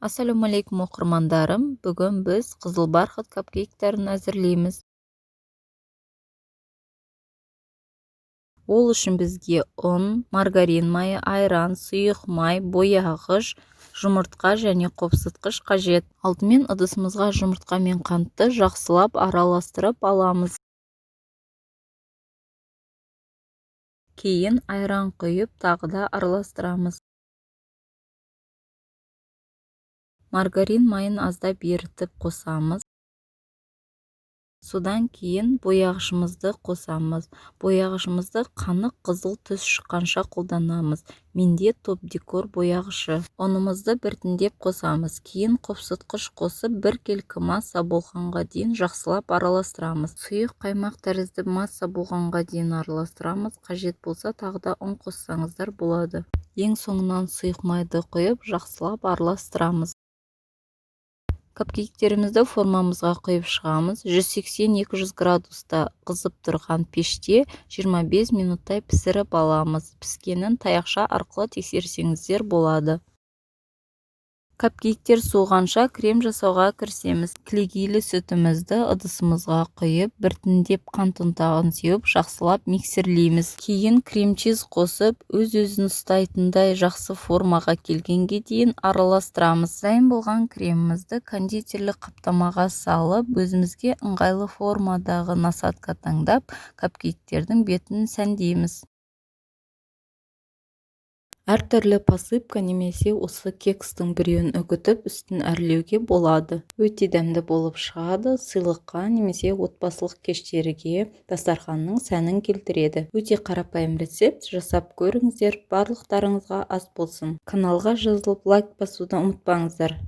Ассалаумағалейкум, оқырмандарым! Бүгін біз қызыл бархат капкейктерін әзірлейміз. Ол үшін бізге ұн, маргарин майы, айран, сұйық май, бояғыш, жұмыртқа және қопсытқыш қажет. Алдымен ыдысымызға жұмыртқа мен қантты жақсылап араластырып аламыз. Кейін айран құйып, тағы да араластырамыз. Маргарин майын аздап ерітіп қосамыз. Содан кейін бояғышымызды қосамыз. Бояғышымызды қанық қызыл түс шыққанша қолданамыз. Менде Топ Декор бояғышы. Ұнымызды біртіндеп қосамыз. Кейін қопсытқыш қосып, біркелкі масса болғанға дейін жақсылап араластырамыз. Сұйық қаймақ тәрізді масса болғанға дейін араластырамыз. Қажет болса, тағы да ұн қоссаңыздар болады. Ең соңынан сұйық майды құйып, жақсылап араластырамыз. Капкейктерімізді формамызға құйып шығамыз. 180-200 градуста қызып тұрған пеште 25 минуттай пісіріп аламыз. Піскенін таяқша арқылы тексерсеңіздер болады. Капкейктер суығанша крем жасауға кірісеміз. Кілегейлі сүтімізді ыдысымызға құйып, біртіндеп қант ұнтағын сеуіп, жақсылап миксерлейміз. Кейін крем-чиз қосып, өз-өзін ұстайтындай жақсы формаға келгенге дейін араластырамыз. Дайын болған кремімізді кондитерлік қаптамаға салып, өзімізге ыңғайлы формадағы насадка таңдап, капкейктердің бетін сәндейміз. Әртүрлі посыпка немесе осы кекстің біреуін үгітіп, үстін әрлеуге болады. Өте дәмді болып шығады, сыйлыққа немесе отбасылық кештерге дастарханның сәнін келтіреді. Өте қарапайым рецепт, жасап көріңіздер, барлықтарыңызға ас болсын. Каналға жазылып, лайк басуды ұмытпаңыздар.